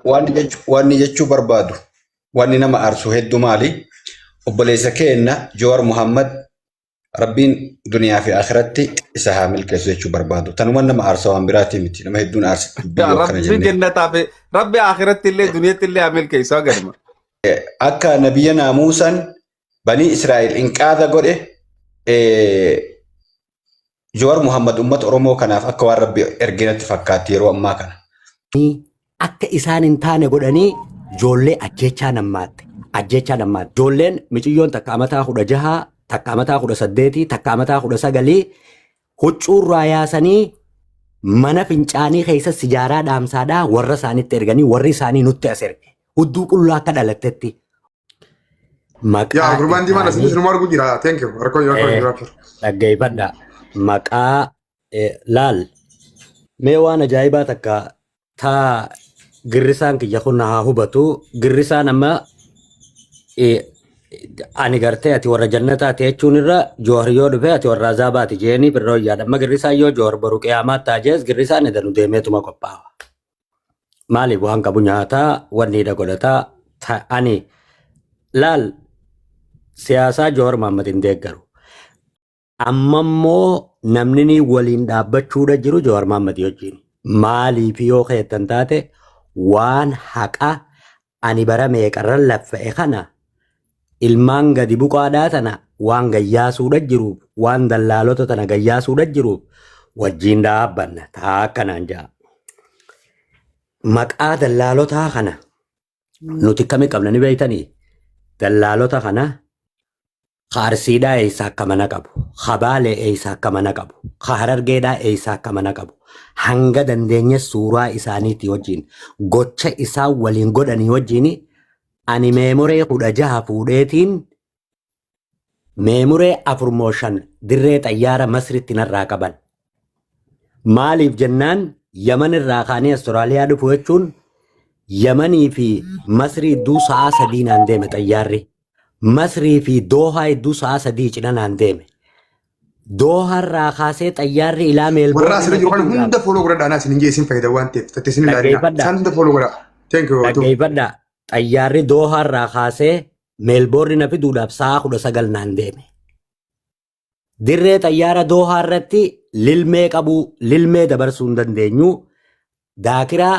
Wanni jechuu barbaadu, wanni nama aarsu hedduu maali? Obboleessa keenna Jawaar Muhammad Rabbiin duniyaa fi akhiratti isa haa milkeessu jechuu barbaadu. Tanuma nama aarsa, waan biraatii miti. Nama hedduun aarsa dubbii yoo akkana Rabbi jennee. Jannataa fi Rabbi akhiratti illee duniyatti illee haa milkeessu agarma. Akka nabiyyanaa Muusaan banii Israa'el inqaada godhe, Jawaar Muhammad uummata Oromoo kanaaf akka waan Rabbi erginatti fakkaatti yeroo ammaa kana. Akka isaan hin taane godhanii ijoollee ajjeechaa nammaatte. Ajjeechaa nammaatte. Ijoolleen miciyyoon takka amataa 16, takka amataa 18, takka amataa 19 huccuurraa yaasanii mana fincaanii keessa sijaaraa dhaamsaadhaa warra isaanitti erganii warri isaanii nutti as erge. Hudduu qullaa akka dhalattetti. Maqaa Yaa gurbaan diimaan isaanii asitti nu argu jira. Thank you. Rakkoo rakkoo rakkoo. Dhaggeeffadha. Maqaa laal mee waan ajaa'ibaa takka taa girrisaan kiyya kun haa hubatu. Girrisaan amma ani gartee ati warra jannataati jechuun irra Joowar yoo dhufe ati warra azaabaati jeeni birroo yaada. Amma girrisaan yoo Joowar boru qiyaamaatti taajees girrisaan edanu deemeetuma qophaa'a. Maaliif? Waan qabu nyaataa wanni hidha godhataa. Ani laal siyaasaa Joowar Mahammad hin deeggaru. Amma immoo namni ni waliin dhaabbachuudha jiru Joowar Mahammad wajjin. Maaliif yoo keettan taate, waan haqa ani bara meeqarran laffa'e kana ilmaan gadi buqaadhaa tana waan gayyaasuudha jiruuf, waan dallaalota tana gayyaasuudha jiruuf wajjin dhaabbanna taa akkanaan ja'a. Maqaa dallaalotaa kana nuti akkami qabna ni beektanii? Dallaalota kana ka Arsiidhaa eessa akka mana qabu, ka Baalee eessa akka mana qabu, ka Harargeedhaa eessa akka mana qabu, hanga dandeenye suuraa isaaniitii wajjin gocha isaan waliin godhanii wajjin ani meemoree 16 fuudheetiin meemoree afur moo shan dirree xayyaara Masritti narraa qaban. Maaliif jennaan, Yaman irraa kaanii Austraaliyaa dhufu jechuun Yamanii fi Masrii idduu sa'aa 3 naan deeme xayyaarri. Masrii fi Doohaa idduu sa'aa 3 cina naan deeme. Doohaa irraa kaasee xayyaarri ilaa Warra Meelboorni asirra na jiru kana fiduudhaaf hunda follow godhadhaa, naa isin hin jee isin fayyada waan ta'eef tattee isin ilaalina. Dhaggeeffadhaa. Isaan hunda follow godhaa. Thank you. Atu. Dhaggeeffadhaa. Xayyaarri Doohaa irraa kaasee Meelboorni na fiduudhaaf sa'aa 19 naan deeme. Dirree xayyaara Doohaa irratti lilmee qabuu lilmee dabarsuu hin dandeenyu. Daakiraa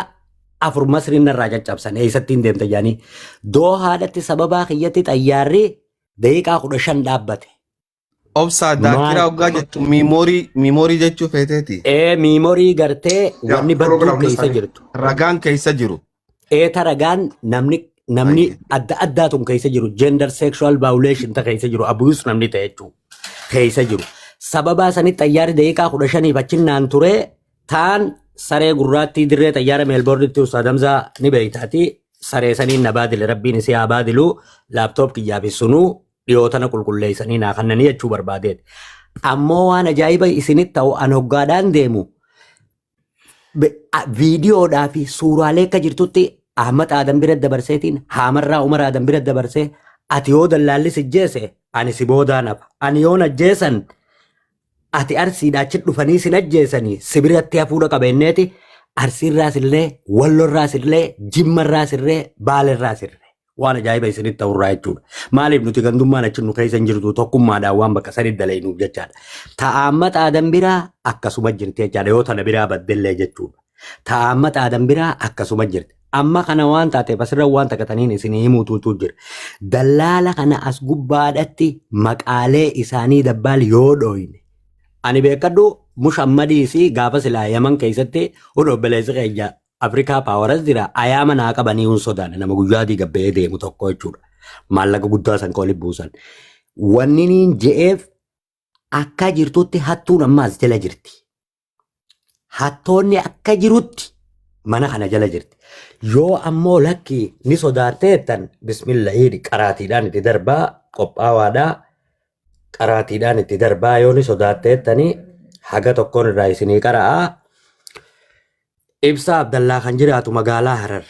afur Masriin narraa caccabsan, eessatti hin deemta jedhanii. Doohaadhatti sababaa kiyyatti xayyaarri daqiiqaa 15 dhaabbate. Obsaa daakiraa Maal? hoggaa jettu memory jechuu feeteeti. Ee, memory gartee Yaa wanni follow godhaa badduu hunda keessa isaanii. jirtu. Ragaan keessa jiru. Eeta ragaan namni Baay'ee. adda addaatun keessa jiru, gender sexual violation ta keessa jiru, abuse namni ta'e jechuudha keessa jiru. Sababaa sanitti xayyaarri daqiiqaa 15f achinnaan ture. Taan saree gurraattii dirree xayyaara Meelboornitti Ustaad Hamzaa ni beeytaati. Saree saniin na baadile, Rabbiin isii haa baadilu. Laptop kiyyaa fi sunuu dhiyoo tana qulqulleessanii naa kannanii jechuu barbaadeet. Ammoo waan ajaa'iba isinitti ta'u, an hoggaadhaan deemu viidiyoodhaa fi suuraalee akka jirtutti Ahmad Aadan bira dabarseetiin Haamarraa Umar Aadan bira dabarsee, ati yoo dallaalli si jeese ani si boodaan hafa, ani yoon ajjeesan ati Arsiidhaa achi dhufanii sin ajjeesanii si biratti hafuudha qabeenneeti. Arsiirraas illee, Wallorraas illee, Jimmarraas illee, Baalerraas illee waan ajaa'iba isinitti ta'urraa jechuudha. Maaliif? Nuti gandummaan achi nu keessa hin jirtu, tokkummaadhaan waan bakka sadi dalaynuuf jechaadha. Ta'aammat Aadan biraa akkasuma jirti jechaadha, yoo tana biraa baddellee jechuudha. Ta'aammat Aadan biraa akkasuma jirti. Amma kana waan taateef asirra waan takkataniin isinii himuutuutu jira. Dallaala kana as gubbaadhatti maqaalee isaanii dabbaal yoo dhooyne. Ani beekadhu Mushammadii fi gaafa silaa Yaman keessatti obboleessi keenya Afrikaa Paawaras jira, ayaama naa qabanii hun sodaanne nama guyyaa adii gabba'ee deemu tokko jechuudha. Maallaqa guddaa san ka walitti buusan. Wanni niin je'eef akka jirtutti hattuun ammaas jala jirti. Hattoonni akka jirutti mana kana jala jirti. Yoo ammoo lakki ni sodaatteettan, bismillahii, qaraatiidhaan itti darbaa qophaawaadhaa, qaraatiidhaan itti darbaa. Yoo ni sodaatteettanii haga tokkoon irraa isinii qara'aa. Ibsaa Abdallaa kan jiraatu magaalaa Harar.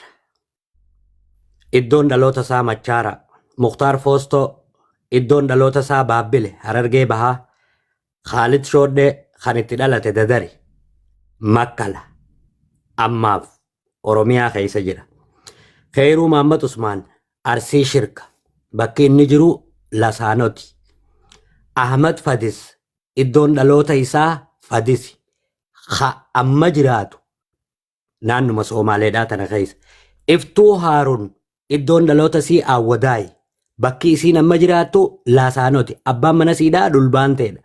Iddoon dhaloota isaa Machaara. Muktaar Foostoo iddoon dhaloota isaa Baabbile, Harargee Bahaa. Khaalid Shoodhee kan itti dhalate Dadari, Makkala. Ammaaf Oromiyaa keessa jira. Kheyruu Mahammad Usmaan Arsii Shirka. Bakki inni jiru Lasaanoti. Ahmad Fadis iddoon dhaloota isaa Fadisi. Ka amma jiraatu naannuma Soomaaleedhaa tana keessa. Iftuu Haarun iddoon dhaloota isii Awwadaayi. Bakki isiin amma jiraattu Laasaanoti. Abbaan mana siidhaa Dhulbaanteedha.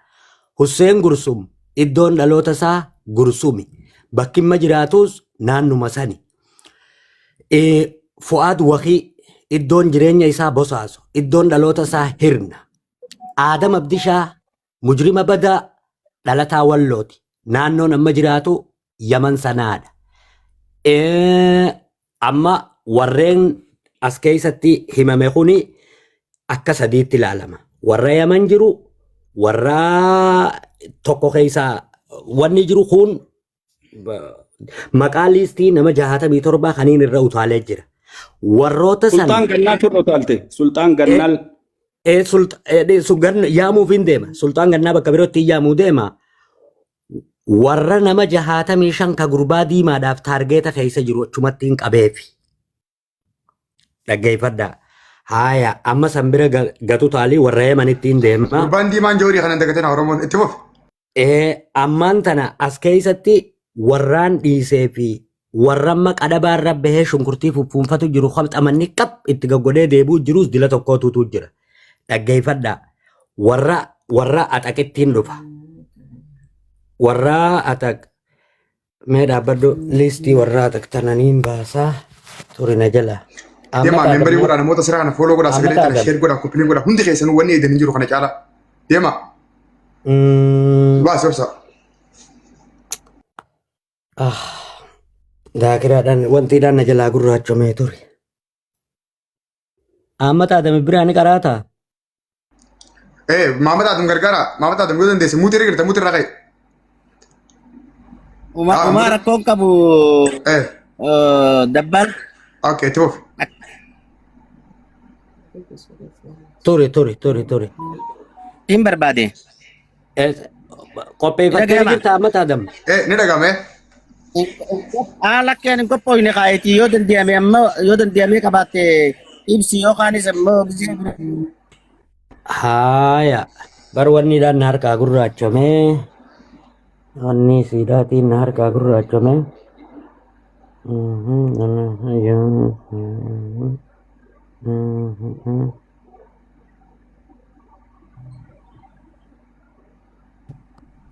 Husseen Gursum iddoon dhaloota isaa Gursumi. Bakki amma jiraatus naannuma sani. Fu'aad Wakii iddoon jireenya isaa Bosaaso. Iddoon dhaloota isaa Hirna. Aadam Abdishaa mujrima badaa dhalataa Wallooti. Naannoon amma jiraatu Yaman sanaadha. Amma warreen as keessatti himame kuni akka sadiitti ilaalama. Warra Yaman jiru, warra tokko keessaa wanni jiru kun maqaa liistii nama 67 kaniin irra utaalee jira. Warroota san Sultaan Gannaa turre utaalte. Sultaan Gannaal. Yaamuuf hin deema. Sultaan Gannaa bakka birootti yaamuu deema. Warra nama 65 ka gurbaa diimaadhaaf taargeeta keessa jiru achumatti hin qabeefi. Dhaggeeffadhaa. Haaya amma san bira gatu taalii warra Yamanitti hin deema. Gurbaan diimaan joorii kanan dagateen Oromoon itti fufi. Ammaan tana as keessatti warraan dhiisee fi warra amma qadhabaa irra bahee shunkurtii fuffuunfatu jiru xamanni qab itti gaggodhee deebi'u jirus dila tokkootutu jira. Dhaggeeffadhaa. Warra axaqittiin dhufa. Warra axaq mee dhaabbadhu liistii warra axaq tananiin baasaa turina jala. Deemaa memberii godhaa namoota sira kana follow godhaa sagalee tana share godhaa copy link godhaa hundi keessanuu wanni eedan hin jiru kana caalaa. Deemaa. Baas obsa. Daakiraadhaan wantiidhaan na jalaa gurraachomee ture. Ahmad Adam biraa ni qaraataa? Maamad Adam gargaara. Maamad Adam yoo dandeesse muutii irra jirta muutii irraa ka'i. Umaa rakkoon qabu dabbal. Okay, itti fufi. Ture ture ture ture. Hin barbaade. Qopheeffattee Dhaga'ama. jirta Ahmad Adam? Ni dhaga'ame. Lakkeen hin qophoofne kaayetii yoo danda'ame amma yoo danda'ame qabaatte ibsi yookaanis immoo gisee bira. Haaya. Bar wanni dhaan na harkaa gurraachomee. Wanni siidhaatiin na harkaa gurraachomee.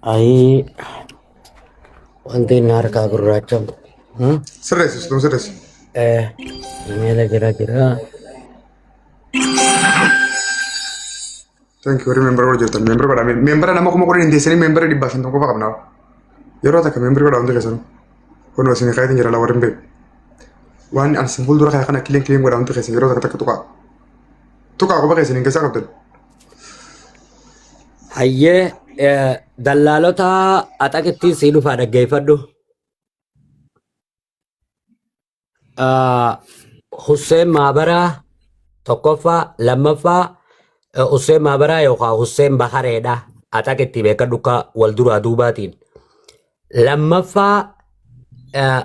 Ayii wanti inni harkaa gurraachamu. Sirreessi, situu sirreessi. Imeela jira jira. Thank you. Remember godha jirtan. Member godha. Member nama 10,000 hin teessanii member 150 qofa qabna. Yeroo takka member godha hundi keessanuu. Kun isin kaayetiin jira warri hin beeku. Waan ani isin fuuldura kaya kana kileen kileen godha hundi keessan yeroo takka takka tuqaa. Tuqaa qofa keessan hin keessaa qabdan. Hayyee dallaalota axaqittiin sii dhufaa dhaggeeffadhu. Husseen Maabaraa tokkoffaa lammaffaa Husseen Maabaraa yookaan Husseen Bahareedha. Axaqitti beekadhu akka wal duraa duubaatiin. Lammaffaa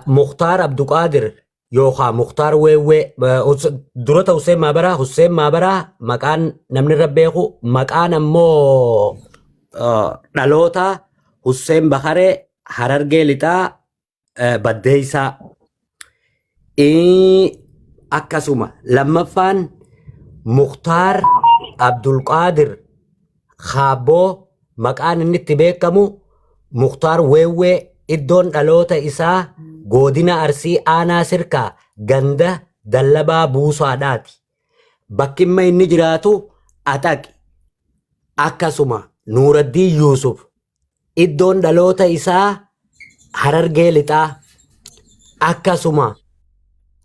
Muktaar Abduqaadir yookaan Muktaar Weewwee durata Husseen Maabaraa Husseen Maabaraa maqaan namni irra beeku maqaan ammoo dhaloota Husseen Baharee Harargee Lixaa Baddeessaa. Akkasuma lammaffaan Muktaar Abdulqaadir Kaabboo maqaan inni itti beekamu Muktaar Weewwee iddoon dhaloota isaa godina Arsii aanaa Sirkaa ganda Dallabaa Buusaadhaati. Bakki imma inni jiraatu Axaqi. Akkasuma Nuuraddiin Yuusuf iddoon dhaloota isaa Harargee Lixaa. Akkasuma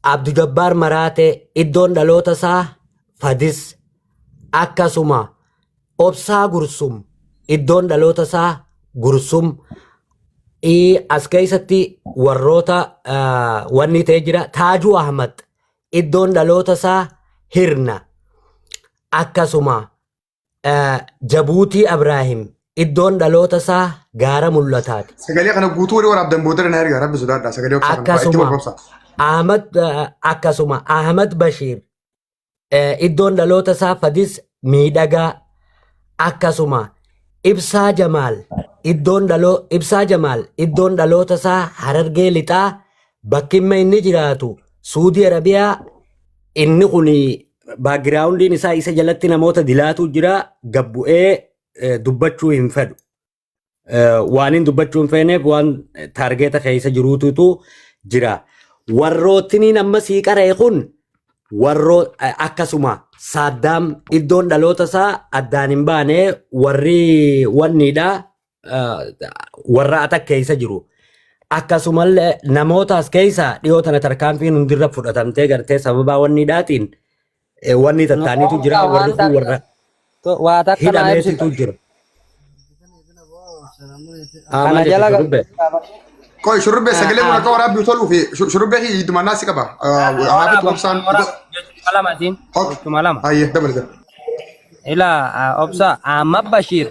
Abdujabbaar Maraatee iddoon dhaloota isaa Fadis. Akkasuma Obsaa Gursum iddoon dhaloota isaa Gursum. As keessatti warroota wanni ta'e jira Taajuu Ahmad iddoon dhaloota isaa Hirna. Akkasuma Jabuutii Abraahim iddoon dhaloota isaa Gaara Mul'ataati. Sagalee kana guutuu walii waraabdan booda na ergaa rabbi sodaadha. Sagalee obsaa kana itti Akkasuma obsa. Ahmad akkasuma Ahmad Bashiir iddoon dhaloota isaa Fadis miidhagaa akkasuma Ibsaa Jamaal iddoon dhaloo Ibsaa Jamaal iddoon dhaloota isaa Harargee Lixaa bakki imma inni jiraatu Suudii Arabiyaa inni kun backgroundiin isaa isa jalatti namoota dilaatu jira gabbu'ee dubbachuu hin fedhu. Waan hin dubbachuu hin feeneef waan target keessa jiruututu jira. Warroottiniin amma sii qara'e kun warroo akkasuma Saaddaam iddoon dhaloota isaa addaan hin baane warri wanniidha warra atak keessa jiru. Akkasumallee namoota as keessa dhiyoo tana tarkaanfiin hundirra fudhatamtee gartee sababaa wanniidhaatiin wanni tattaaniitu jira warri kun warra Waa takka naa ibsita. hidhameetitu jira. Kana Maal jette jala shurrubbee? Qoy shurrubbee sagalee kun akka waraabbii toluu fi shurrubbee hiddumannaa si qaba. Haabatu obsaan. Jechuma lama siin. Ok. Jechuma lama. Hayyee dabalata. Ila obsa Ahmad Bashir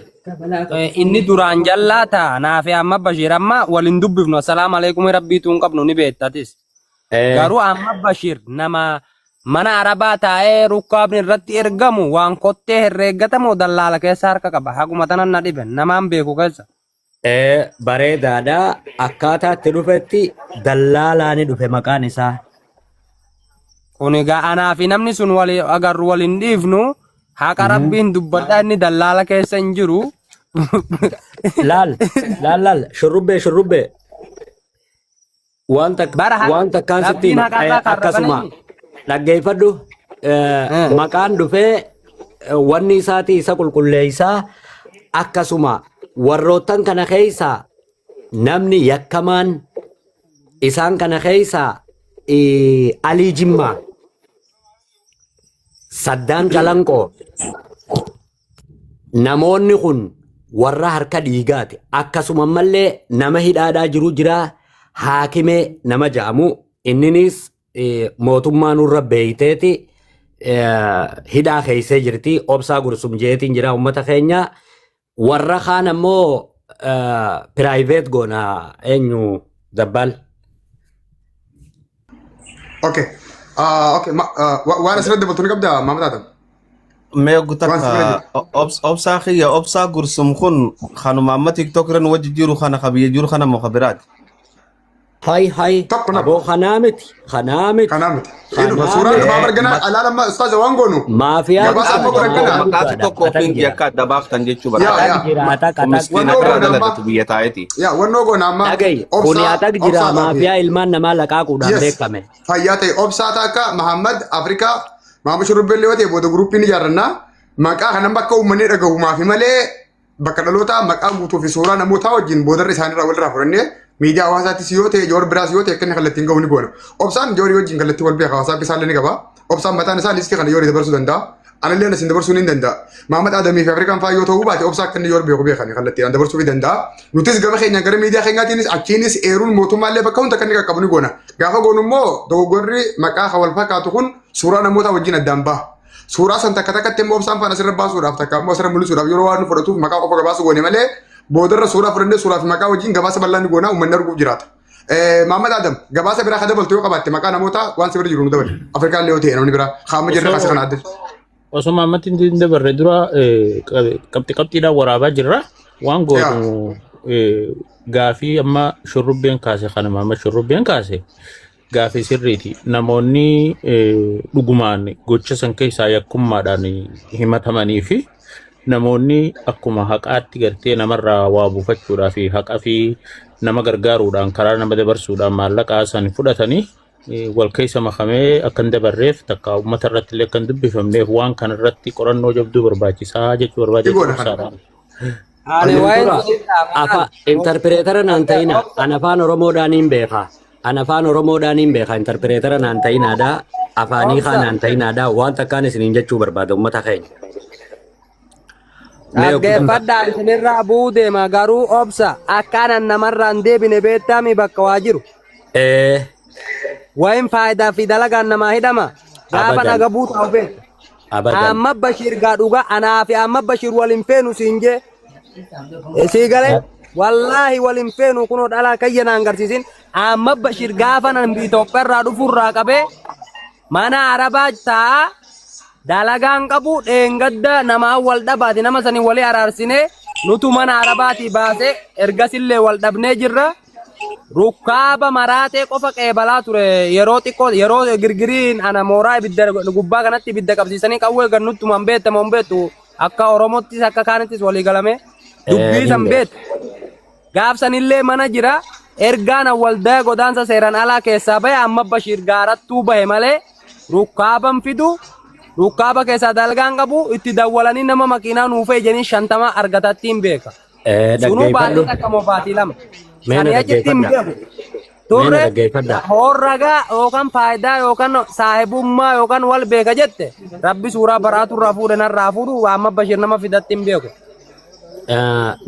inni duraan jallaa ta'a naafi Ahmad Bashir amma waliin dubbifnu assalaamu alaikum rabbiitu hin qabnu ni beektatis. Garuu Ahmad Bashir nama mana Arabaa taa'ee rukkaabni irratti ergamu waan kottee herreeggatamu dallaala keessa harka qaba. Haguma tanan na dhibe namaan beeku keessa. Bareedaadha. Akkaataa itti dhufetti dallaalaani dhufe maqaan isaa. Kun egaa anaa fi namni sun wali agarru wal hin dhiifnu haqa rabbiin dubbadhaa inni dallaala keessa hin jiru. Laal laal laal shurrubbee shurrubbee waan takka Bara waan takkaan sitti rabbiin hima. haqarraa karra Akkasuma bananii. dhaggeeffadhu maqaan dhufee wanni isaatii isa qulqulleessaa akkasuma warroottan kana keessaa namni yakkamaan isaan kana keessaa Alii Jimmaa Saddaan Calanqoo namoonni kun warra harka dhiigaati. Akkasuma ammallee nama hidhaadhaa jiru jira haakimee nama jedhamu inninis mootummaa nurra beeyteeti hidhaa keessee jirti obsaa gursum jeetiin jira uummata keenya warra kaan ammoo private goona eenyu dabbaal. Okay. Okay. Waan asirratti dabaltu ni qabdaa maama taatan? Mee oggu Waan sirra takka obsaa kiyya obsaa gursum kun kanuma amma TikTok irra nu wajji jiru kana ka biyya jiru kana moo ka biraati? Hay hay Tokko nama. aboo kanaa miti kanaa miti Kanaa miti. Inni dhufa. kanaa Suuraan miti dhufaa margana alaala amma ustaaza waan goonu. maafiyaa Gabaasa amma guddaadha godhan kana. maafiyaa Maqaatu guddaadha tokko atak ofiin jira yakka adda baaftan jechuu Yaa barbaada. atak yaa. jira atak Kun atak miskiina Wannoo biraa goona amma. dalagatu biyya taa'eeti. Yaa wannoo goona amma. dhagayi kuni Obsaa atak jira obsaadhaa fi maafiyaa ilmaan namaa laqaaquudhaan yes beekame. fayyaa ta'e obsaa takka Mahammad Afrikaa Maamma Shurrubbee yoo ta'e booda guruppii ni ijaarrannaa maqaa kanan bakka uummanni dhagahu maafi malee bakka dhalootaa maqaa guutuu fi suuraa namootaa wajjin boodarra isaanirraa walirraa fudhannee miidiyaa hawaasaattis yoo ta'e joor biraas yoo ta'e akka inni kallattiin gahu ni goona. Obsaan joorii wajjin kallattii wal beeka hawaasaa isaallee ni qaba. Obsaan mataan isaa listii kana yoorii dabarsuu danda'a. Anallee asin dabarsuu ni danda'a. Mahammad Adamii fi Afrikaan fa'aa yoo ta'uu baate obsaa akka inni yoo beeku beekani kallattiidhaan dabarsuu ni danda'a. Nutis gama keenya gara miidiyaa keenyaatiinis achiinis eeruun mootummaallee bakka hunda akka inni qaqqabu ni goona. Gaafa goonu immoo dogoggorri maqaa kan wal fakkaatu kun suuraa namootaa wajjin addaan baha. Suuraa san takka takkatti immoo obsaan faana asirra baasuudhaaf takka immoo asirra mul'isuudhaaf yeroo waan nu fudhatuuf maqaa qofa gabaasu goone malee boodarra suuraa fudhannee suuraa fi maqaa wajjin gabaasa bal'aa ni goona uummanni arguuf jiraata. Mahammad Adam gabaasa biraa ka dabaltu yoo qabaatte maqaa namootaa waan si bira jiru nu dabali. Afrikaan illee yoo ta'e namni biraa kaama jirre kaasa kana adda. Osoo ammatti hin dabarre dura qabxi qabxiidhaan waraabaa jirra. Waan goonu gaafii amma shurrubbeen kaase kanuma amma shurrubbeen kaase gaafii sirriiti. Namoonni dhugumaan gocha san keessaa yakkummaadhaan himatamanii fi namoonni akkuma haqaatti gartee namarraa waa buufachuudhaa fi haqa fi nama gargaaruudhaan karaa nama dabarsuudhaan maallaqaa san fudhatanii wal keessa makamee akka hin dabarreef takka uummata irratti illee akka hin dubbifamneef waan kana irratti qorannoo jabduu barbaachisaa jechuu barbaade Igoodha kana. ibsaadhaan. Ani waa'ee Dura sunii afa interpreter naan ta'ina an afaan Oromoodhaan hin beeka. An afaan Oromoodhaan hin beeka interpreter naan ta'inaadha. Afaanii kaa naan ta'inaadha. Waan takkaan isiniin jechuu barbaada uummata keenya. Mee obbo Gamtaa. Dhaggeeffadhaa isinirraa bu'uu deema garuu obsa akkaanan namarraa hin deebine beektaami bakka waa jiru. Wayin faayidaa fi dalagaan namaa hidhama. Gaafa Abadan. naga buutaa of beekta. Abadan. Amma Bashiir gaa dhugaa anaa fi amma Bashiir wal hin feenu siin jee. Sii galee. Wallaahi wal hin feenu kunoo dhalaa kayya naan garsiisin. Amma Bashir gaafa nan Itoophiyaa irraa dhufurraa qabee mana Arabaa taa'aa dalagaan qabu dheengadda namaa wal dhabaati nama sanii walii araarsine nutu mana Arabaatii baase ergasillee wal dhabnee jirra. Rukkaaba maraatee qofa qeebalaa ture yeroo xiqqoo yeroo girgiriin ana mooraa ibidda gubbaa kanatti ibidda qabsiisanii qawwee gannuttuma hin beektamu hin beektu akka Oromottis akka kaanittis walii galame dubbii san beektu. Gaafsanillee mana jira ergaan waldaa godaansa seeraan alaa keessaa bahe amma Bashiir gaarattuu bahe malee rukkaaban fidu rukkaaba keessaa dalgaan qabu itti dawwalanii nama makiinaa nuufee jedhanii 50 argatatti hin beeka. Sunuu baatii Dhaggeeffadhu. takka moo baatii 2. Mee na Sanii achitti hin dhaggeeffadha. beeku. Mee na Turre dhaggeeffadha. horragaa yookaan faayidaa yookaan saahibummaa yookaan wal beeka jette rabbi suuraa baraatu irraa fuudhe narraa fuudhu amma Bashir nama fidatti hin beeku.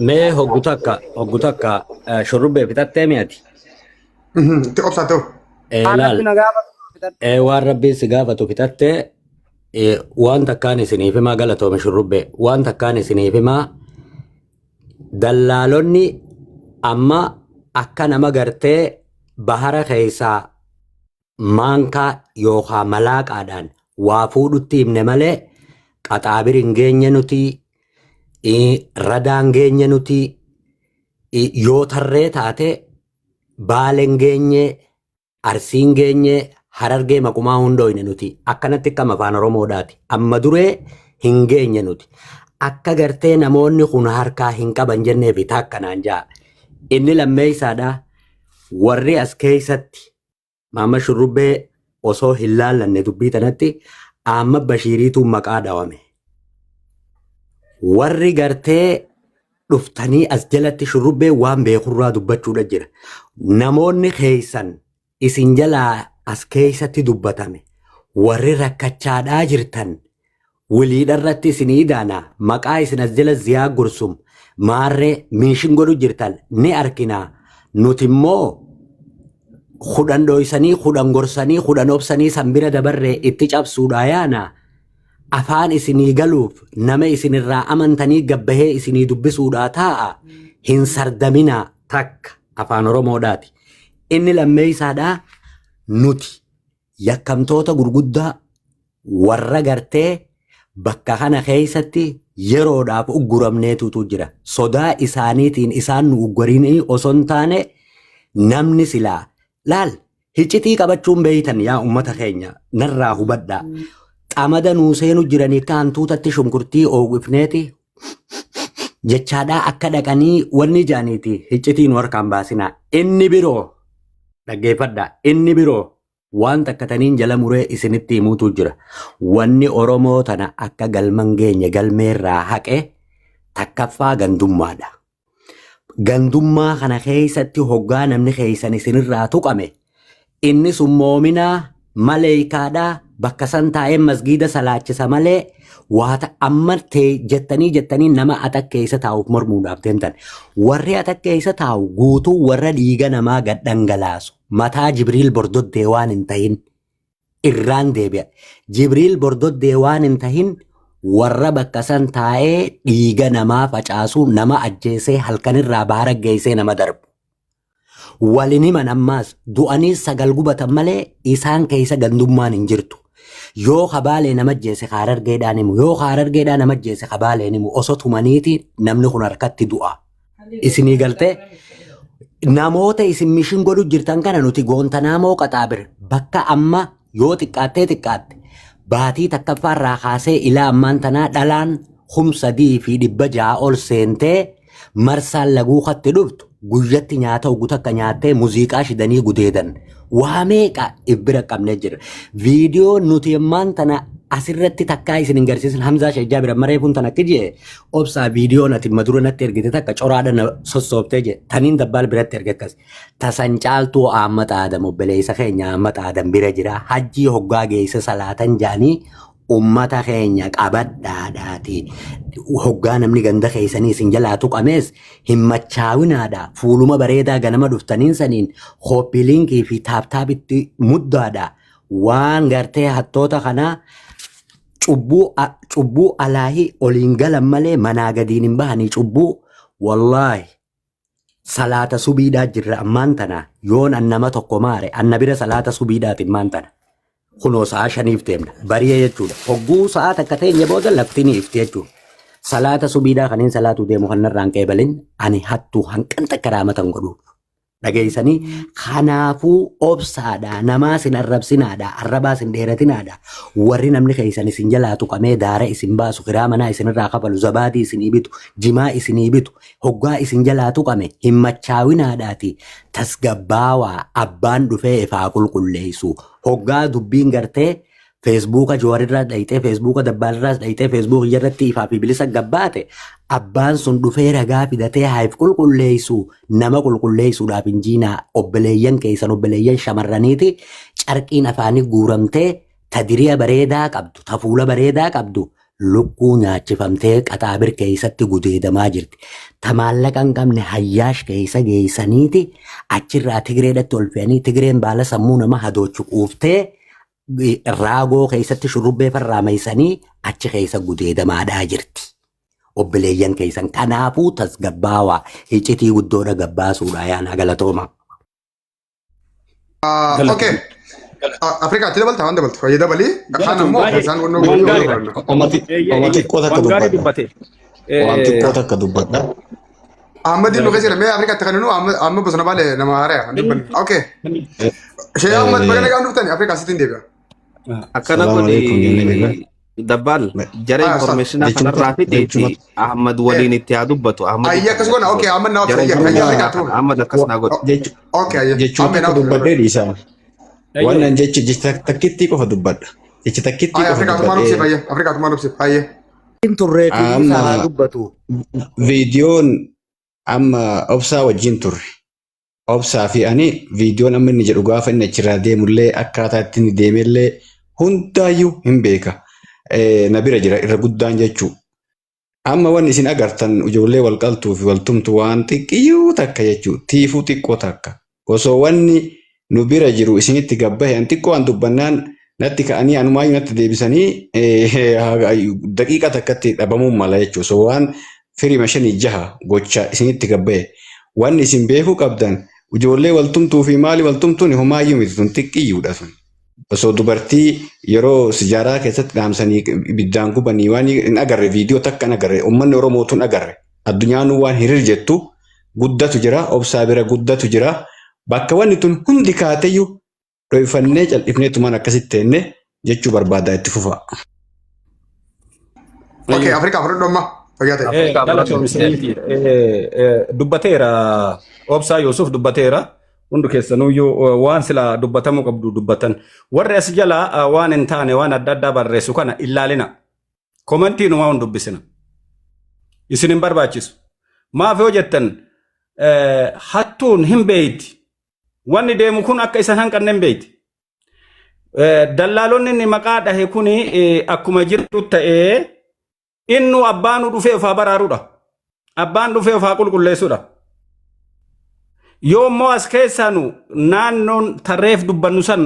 Mee hoggu takka shurrubbee fixattee mi'ati. Itti obsaa ta'u. Waan Laal rabbi na gaafatu fixadhu. Waan rabbiin si gaafatu fixattee waan takkaan isiniif himaa galatoome shurrubbee waan takkaan isiniif himaa dallaalonni amma akka nama gartee bahara keessaa maankaa yookaan malaaqaadhaan waa fuudhutti himne malee qaxaabir hin geenye nuti radaan geenye nuti yoo tarree taate baaleen geenye arsiin geenye harargee maqumaa hundooyne nuti akkanatti akkam afaan oromoodhaati amma duree hin geenye nuti akka gartee namoonni kun harkaa hin qaban jenneefi takkanaan ja'a inni lammeeysaadha warri as keeysatti maama shurrubbee osoo hin laallanne dubbii tanatti amma bashiiriitu maqaa dhawame warri gartee dhuftanii as jalatti shurrubbee waan beekurraa dubbachuudha jira. Namoonni keeysan isin jalaa as keeysatti dubbatame warri rakkachaadhaa jirtan wiliidharratti isinii daana maqaa isin as jala ziyaa gursum maarree miishin godhu jirtan ni arkinaa nuti immoo 10 dhoysanii 10 gorsanii 10 obsanii san bira dabarree itti cabsuudhaa yaana afaan isinii galuuf nama isinirraa amantanii gabbahee isinii dubbisuudhaa taa'a hin sardaminaa takka afaan oromoodhaati. Inni lammeeysaadhaa nuti yakkamtoota gurguddaa warra gartee bakka kana keessatti yeroodhaaf ugguramneetutu jira. Sodaa isaaniitiin isaan nu uggurinii osoo hin taane namni silaa laal hiccitii qabachuun beeytan yaa ummata keenya narraa hubadhaa. Xamada nuu seenu jiranii akka hantuutatti shunkurtii oowwifneeti jechaadhaa akka dhaqanii wanni jaaniiti hiccitii nu harkaan baasinaa. Inni biroo dhaggeeffadhaa. Inni biroo waan takka taniin jala muree isinitti himuutu jira. Wanni Oromoo tana akka galman geenye galmeerraa haqe takkaffaa gandummaadha. Gandummaa kana keessatti hoggaa namni keessan isinirraa tuqame inni sun moominaa maleeykaadhaa bakka san taa'ee masgiida salaachisa malee waata amma ta'e jettanii jettanii nama atak keessa taa'uuf mormuudhaaf deemtan. Warri atak keessa taa'u guutuu warra dhiiga namaa gad dhangalaasu mataa Jibriil Bordoddee waan hin ta'in irraan deebi'a. Jibriil Bordoddee waan hin tahin warra bakka san taa'ee dhiiga namaa facaasu nama ajjeesee halkanirraa baara geessee nama darbu. Walin himan ammaas du'anii 9 gubatan malee isaan keessa gandummaan hin jirtu. Yoo kabaalee nama ajjeese kaarargeedhaan himu yoo kaarargeedhaan nama ajjeese kabaaleen himu osoo tumaniiti namni kun harkatti du'a. Isinii galtee namoota isin mishin godhu jirtan kana nuti goontanamoo qaxaabir bakka amma yoo xiqqaattee xiqqaatte baatii takkaffaarraa kaasee ilaa ammaan tanaa dhalaan 3600 ol seentee marsaan laguu katti dhuftu guyyatti nyaata ogu takka nyaattee muuziqaa shidanii gudeedan waa meeqa if bira qabnee jira. Viidiyoo nuti ammaan tana asirratti takkaa isin hin garsiisin Hamzaa Sheejjaa bira maree kun tan akka jee obsaa viidiyoon ati madura natti ergite takka coraadha na sossoobtee jee taniin dabbaal biratti erge akkas. Tasan caaltuu Ahmad Aadam obboleessa keenya Ahmad Aadam bira jira hajjii hoggaa geessa salaatan jaanii ummata keenya qabadhaadhaati. Hoggaa namni ganda keessanii isin jalaa tuqamees hin machaawinaadha. Fuuluma bareedaa ganama dhuftaniin saniin kooppiliinkii fi taaptaabitti muddaadha. Waan gartee hattoota kanaa cubbuu alaahii oliin galan malee manaa gadiin hin bahanii cubbuu wallaahi. Salaata subiidhaa jirra ammaan tana yoon an nama tokko maare anna bira salaata subiidhaati ammaan tana. Kunoo sa'a 5f deemna. Bari'ee jechuudha. Hogguu sa'a takka teenye booda lafti ni ifti jechuudha. Salaata subiidhaa kanneen salaatuu deemu kan narraan qeebalin ani hattuu hanqan takka raamatan godhuuf. Dhageessanii kanaafuu obsaadha namaa sin arrabsinaadha arrabaa sin dheeratinaadha warri namni keessan isin jalaa tuqamee daara isin baasu kiraa manaa isinirraa kafalu zabaadii isinii bitu jimaa isinii bitu hoggaa isin jalaa tuqame hin machaawinaadhaati tasgabbaawaa abbaan dhufee ifaa qulqulleessu hoggaa dubbiin gartee Feesbuuka Jawarirraas dhayxee feesbuuka Dabbaalirraas dhayxee feesbuuka irratti ifaa fi bilisa gabbaate abbaan sun dhufee ragaa fidatee haif qulqulleessu nama qulqulleessuudhaaf hin jiinaa obboleeyyan keessan obboleeyyan shamarraniiti carqiin afaanii guuramtee ta diriya bareedaa qabdu ta fuula bareedaa qabdu lukkuu nyaachifamtee qaxaabir keessatti gudeedamaa jirti. Ta maallaqa hin qabne hayyaash keessa geessaniiti achirraa Tigreedhatti ol fe'anii Tigreen baala sammuu nama hadoochu quuftee raagoo keessatti shurrubbee farraameessanii achi keessa gudeedamaadhaa jirti. Obboleeyyan keessan kanaafuu tasgabbaawaa iccitii guddoodha gabbaasuudha yaana galatooma. Okay. Afrikaatti dabalta waan dabaltu. Fayyada dabalii. Kaan ammoo isaan wannoo Waan gochuu gaarii barbaanna. Oma xiqqoo takka Waan gaarii dubbadha. dubbate. Waan xiqqoo takka dubbadha. Ahmadiin nu keessa jira. Mee Afrikaatti kan nu amma bosona baale nama haaraa. Okay. Shee Ahmad baga nagaan dhuftani Afrikaa sitti hin deebi'a. Akkana Salaamu alaikum jennee godhi jirra. dabbaal jara Ah, informationa Jechuma kanarraa fideeti jechuma Ahmad waliin itti haa dubbatu. Ahmad Ayya akkas goona. Okay Ahmad na jara obsa. Ayya informationa Afrikaatti kana Ahmad akkas naa godhi. Okay ayya. Jechuma Ahmed na takka obsa. dubbadhee dhiisaa. Waan nan jechi jecha takkittii qofa dubbadha. Jecha takkittii Ayya qofa Afrikaatti maal obsiif dubbadhee ayya. Afrikaatti maal obsiif ayya. Hin turree fi isaa haa amma dubbatu. viidiyoon amma obsaa wajjin turre. Obsaa fi ani viidiyoon amma inni jedhu gaafa inni achirraa deemullee akkaataa itti inni deemellee hundaayyuu hin beeka. Na bira jira irra guddaan jechuu. Amma wanni isin agartan ijoollee wal qaltuu fi wal tumtu waan xiqqiyyuu takka jechuu tiifuu xiqqoo takka. Osoo wanni nu bira jiru isinitti gabbahe an xiqqoo an dubbannaan natti ka'anii anumaayyuu natti deebisanii daqiiqa takkatti dhabamuun mala jechuudha. Osoo waan firima 5 6 gocha isinitti gabbahe. Wanni isin beekuu qabdan ijoollee wal tumtuu fi maali wal tumtuun homaayyuu miti tun xiqqiyyuudha sun. Osoo dubartii yeroo sijaaraa keessatti dhaamsanii ibiddaan gubanii waan hin agarre viidiyoo takka hin agarre uummanni Oromootu hin agarre. Addunyaan waan hiriir jettu guddatu jira obsaa bira guddatu jira. Bakka wanni tun hundi kaateyyuu dhoyfannee cal'ifneetumaan akkasitti teenne jechuu barbaada itti fufa. Okay Afrikaa fudhadhu amma. Fayyaa ta'e. Afrikaa Galatoom fudhadhu. isiniiti. Dubbateera Obsaa Yuusuf dubbateera. Hundi keessanuyyuu waan sila dubbatamuu qabdu dubbatan. Warri as jala waan hin taane waan adda addaa barreessu kana ilaalina. Commentii numaa hin dubbisina. Isin hin barbaachisu. Maaf yoo jettan hattuun hin beeyti. Wanni deemu kun akka isan hanqanne hin beeyti. Dallaalonni inni maqaa dhahe kuni akkuma jirtu ta'ee innu abbaanu dhufee ofaa baraaruudha. Abbaan dhufee ofaa qulqulleessuudha. Yoo immoo as keessaanu naannoon tarreef dubbannu san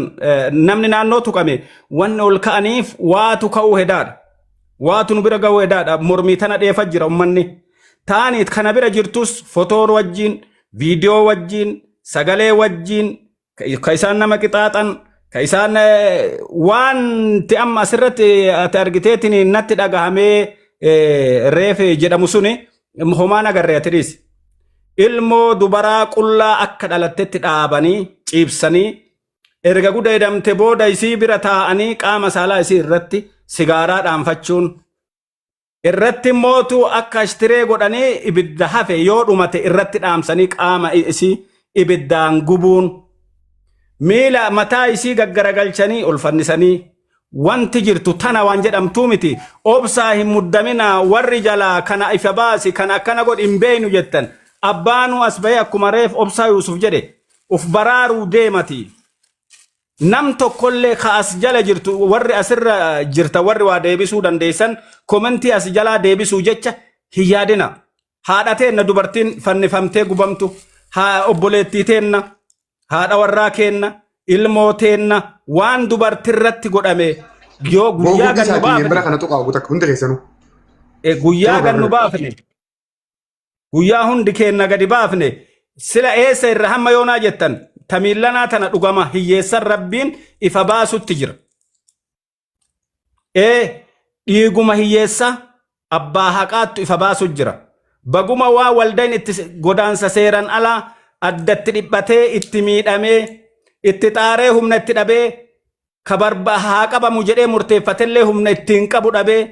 namni naannoo tuqame wanni ol ka'aniif waatu ka'uu hedaadha. Waatu nu bira ga'uu hedaadha. Mormii tana dheefa jira ummanni. Taaniit kana bira jirtus fotoon wajjin, viidiyoo wajjin, sagalee wajjin, ka isaan nama qixaaxan, ka isaan wanti amma asirratti ati argiteetiin natti dhagahamee reefe jedhamu suni homaan agarree ati dhiisi. Ilmoo dubaraa qullaa akka dhalattetti dhaabanii ciibsanii erga gudeedamte booda isii bira taa'anii qaama saalaa isii irratti sigaaraa dhaanfachuun irratti mootu akka ashtiree godhanii ibidda hafe yoo dhumate irratti dhaamsanii qaama isii ibiddaan gubuun miila mataa isii gaggaragalchanii ol fannisanii wanti jirtu tana waan jedhamtuu miti. Obsaa hin muddamina warri jalaa kana ifa baasi kana akkana godhi hin beeynu jettan abbaanuu as bahee akkuma reef Obsaa Yuusuf jedhe uf baraaruu deemati. Nam tokkollee ka as jala jirtu warri asirra jirta warri waa deebisuu dandeessan commentii as jalaa deebisuu jecha hin yaadina. Haadha teenna dubartiin fannifamtee gubamtu, haa obboleettii teenna, haadha warraa keenna, ilmoo teenna waan dubartirratti godhame yoo guyyaa Booguu gannu isaatiin membera baafne kana tuqaa guutakka hundi keessanuu. Guyyaa gannu baafne guyyaa hundi keenna gadi baafne. Sila eessa irra hamma yoonaa jettan tamiillanaa tana dhugama hiyyeessan Rabbiin ifa baasutti jira. Ee dhiiguma hiyyeessa abbaa haqaattu ifa baasu jira. Baguma waa waldayn itti godaansa seeran alaa addatti dhiphatee itti miidhamee itti xaaree humna itti dhabee ka barba haa qabamu jedhee murteeffatellee humna ittiin qabu dhabee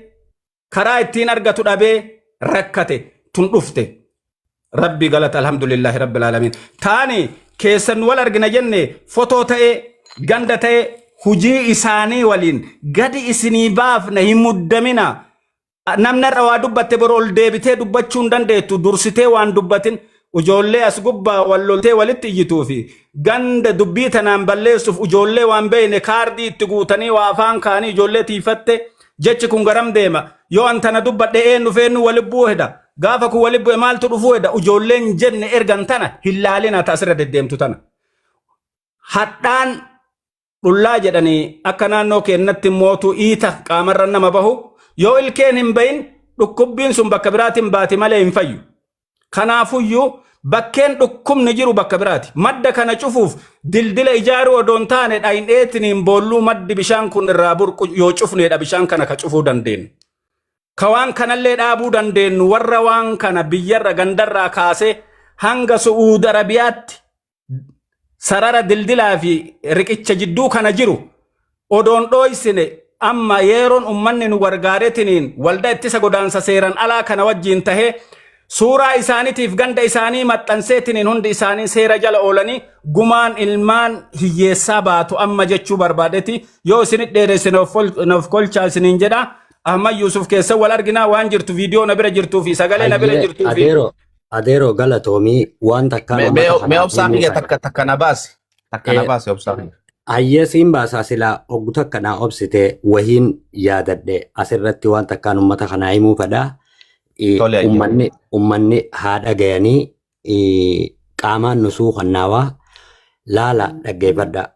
karaa ittiin argatu dhabee rakkate tun dhufte. Rabbi galata, alhamdulillahi rabbil alamin. Taani keessan wal argina jenne fotoo ta'e, ganda ta'e, hujii isaanii waliin gadi isinii baafna, hin muddamina. Namni har'a waa dubbatte boru ol deebitee dubbachuu hin dandeettu. Dursitee waan dubbatin ijoollee as gubbaa wal loltee walitti iyyituu fi ganda dubbii tanaan balleessuuf ijoollee waan beeyne kaardii itti guutanii waa afaan kaanii ijoollee tiifatte. Jechi kun garam deema? Yoo an tana dubbadhe eenyu feennu wali bu'uu heda? Gaafa kun wali bu'e maaltu dhufuu heda? Ijoolleen jenne ergan tana hin laalina, ta asirra deddeemtu tana. Hadhaan dhullaa jedhanii akka naannoo keennatti mootu iita qaamarra nama bahu yoo ilkeen hin bahin dhukkubbiin sun bakka biraatiin baati malee hin fayyu. Kanaafuyyuu bakkeen dhukkubni jiru bakka biraati. Madda kana cufuuf dildila ijaaruu odoo hin taane dhayin'eetiniin boolluu maddi bishaan kun irraa burqu yoo cufneedha bishaan kana ka cufuu dandeenyu. Ka waan kanallee dhaabuu dandeenyu warra waan kana biyyarra gandarraa kaasee hanga Su'uud Arabiyaatti sarara dildilaa fi riqicha jidduu kana jiru odoon dhooysine, amma yeroon ummanni nu gargaaretiniin waldaa ittisa godaansa seeran alaa kana wajjiin tahee suuraa isaaniitiif ganda isaanii maxxanseetiniin hundi isaanii seera jala oolanii gumaan ilmaan hiyyeessaa baatu amma jechuu barbaadeti. Yoo isinit dheeresse noof kolchaa isiniin jedha. Ahmad Yusuf keessa wal arginaa, waan jirtu viidiyoo na bira jirtuu fi sagalee na bira Hayyee jirtuu fi adeero adeero, galatoomii, waan takkaan Mee uummata mee kanaaf obsaa himuu kiyya fedha. takka takka na baasi. Takka na baasi, obsaa kiyya. Hayyee, siin baasaa. Silaa oggu takka naa obsite wahiin yaadadhe asirratti waan takkaan uummata kanaa himuu fedha. Tole, hayyee. Ummanni haa dhagayanii, qaamaan nu suukannaawaa laala dhaggeeffadha.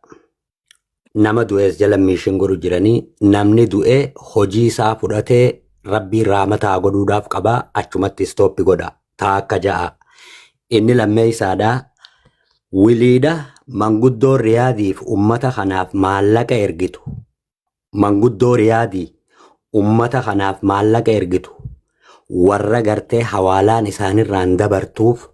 Nama du'ees jala miishin godhu jiranii, namni du'e hojii isaa fudhatee Rabbiin raamataa godhuudhaaf qabaa, achumatti stop godha taa akka ja'a. Inni lammeessaadha. Wiliidha manguddoo Riyaadiif ummata kanaaf maallaqa ergitu. Manguddoo Riyaadii ummata kanaaf maallaqa ergitu, warra gartee hawaalaan isaanirraan dabartuuf,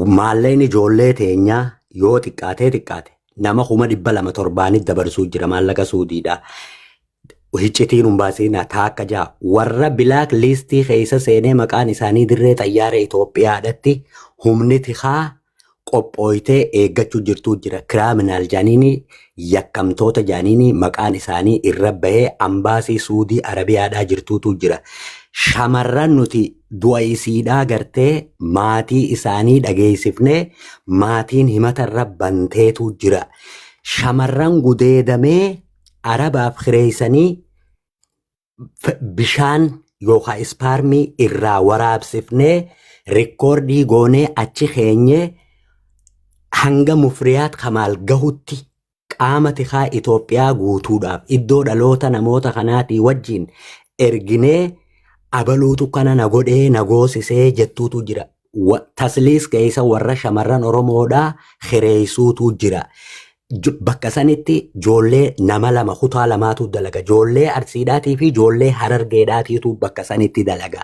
maallaqni ijoollee teenyaa yoo xiqqaatee xiqqaate nama 200,000 torbaanit dabarsuu jira maallaqa Suudiidha. Hiccitiin hin baasinaa taa akka ja'a. Warra black listii keessa seenee maqaan isaanii dirree xayyaara Itoophiyaadhatti humni tikaa qophooytee eeggachuu jirtuu jira. Criminal jaaniini, yakkamtoota jaaniini, maqaan isaanii irra bahee ambaasii Suudii Arabiyaadhaa jirtuutu jira. Shamarran nuti du'a isiidhaa gartee maatii isaanii dhageessifnee maatiin himata irra banteetu jira. Shamarran gudeedamee Arabaaf kireessanii bishaan yookaan spermii irraa waraabsifnee recordii goonee achi keenyee hanga Mufriyaat Kamaal gahutti qaama tikaa Itoophiyaa guutuudhaaf iddoo dhaloota namoota kanaatii wajjin erginee abaluutu kana na godhee na goosisee jettuutu jira. Tasliis keessa warra shamarran Oromoodhaa kireessuutu jira. Bakka sanitti ijoollee nama lama kutaa lamaatu dalaga. Ijoollee Arsiidhaatii fi ijoollee Harargeedhaatiitu bakka sanitti dalaga.